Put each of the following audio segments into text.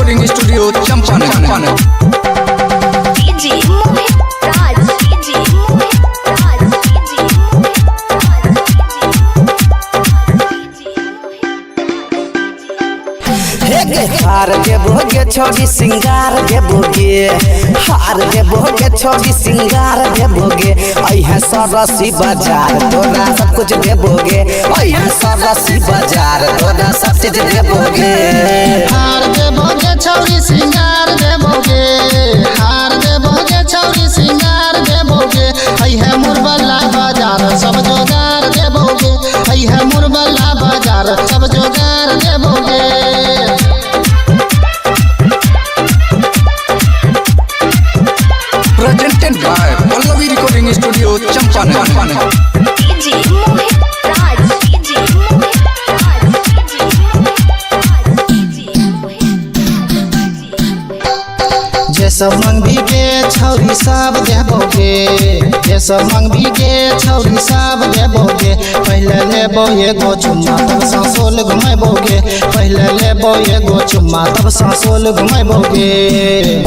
Recording Studio, Champaner. DJ Mohit Raj, DJ Mohit Raj, DJ Mohit Raj, DJ Mohit Raj. हे गे हार देबोगे छोरी सिंगार देबोगे, हार देबोगे छोरी सिंगार देबोगे। अइहे सरसी बाजार तोरा सब कुछ देबोगे, अइहे सरसी बाजार तोरा सब चीज देबोगे। हार देबोगे छौरी सिंगार देबोगे, हार देबोगे छौरी सिंगार देबोगे। अइहे मुरबला बाजार सब जोगार देबोगे, अइहे मुरबला बाजार सब जोगार देबोगे। Presented by Pallavi Recording Studio, Champaner. DJ Mohit Raj, DJ Mohit Raj, DJ Mohit Raj, DJ Mohit Raj. जे सब मंगबी गे छौरी सब देबोगे, जे सब मंगबी गे छौरी सब देबोगे। पहले लेबो एगो चुम्मा तब सासोल घुमेबोगे, पहले लेबो एगो चुम्मा तब सासोल घुमेबोगे।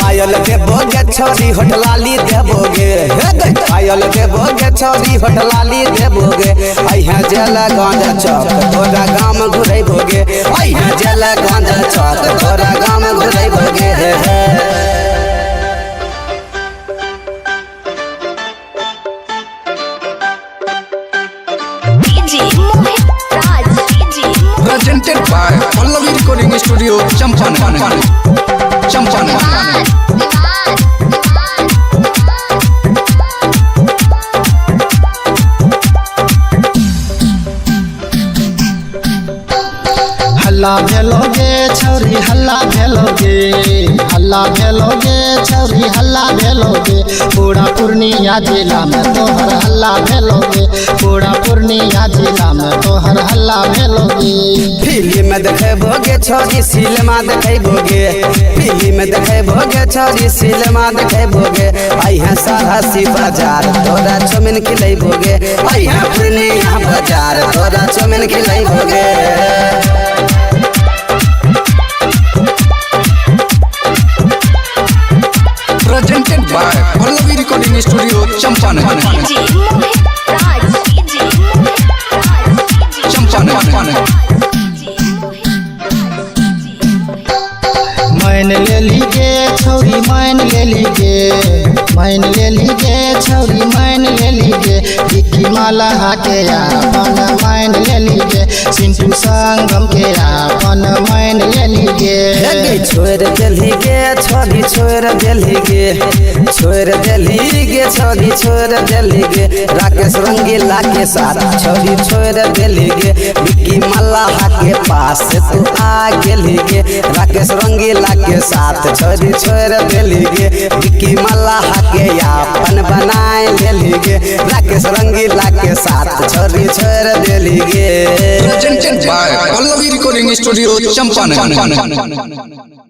पायल देबोगे छोरी होटलाली देबोगे, हे गे पायल देबोगे छोरी होटलाली देबोगे। अइहे जेल गांजा चौक तोरा गाम घुरैबोगे, अइहे जेल गांजा चौक तोरा गाम घुरैबोगे। DJ Mohit Raj, DJ Mohit Presented by Pallavi Recording Studio, Champaner. Champaner. Raj, Raj, Raj. हल्ला भेलोगे छौरी हल्ला भेलोगे, हल्ला भेलोगे छौरी हल्ला भेलोगे। पूरा पूर्णिया जिला में तोहर हल्ला भेलोगे, पूरा पूर्णिया जिला में तोहर हल्ला भेलोगे। फिल्म देखेबोगे छोरी सिनेमा देखेबोगे, फिल्म देखेबोगे छोरी सिनेमा देखेबोगे। अइहे सरसी बाजार तोरा चौमिन खिलैबोगे, अइहे पूर्णिया बाजार तोरा chowmein खिलैबोगे। Presented by Pallavi Recording Studio, Champaner. DJ Mohit Raj, DJ Mohit Raj, DJ Champaner. DJ Mohit Raj, DJ Mohit. मान लेली गे छौरी मान लेली गे, मान लेली गे छौरी मान लेली गे। विक्की माला के अपन मान लेली गे, चिंटू संगम के अपन मान लेली गे। हे गे छोड़ देलही गे छोरी छोड़ देलही गे, छोड़ देलही गे छोरी छोड़ देलही गे। राकेश रंगीला के साथ छोरी छोड़ देलही गे, विक्की मल्लाह के पास तू आ गेलही गे। राकेश रंगीला के साथ छोरी छोड़ देलही गे, विक्की मल्लाह के अपन बनाए लेलही गे। राकेश रंगीला के साथ छोरी छोड़ देलही गे। Presented by Pallavi Recording Studio, Champaner.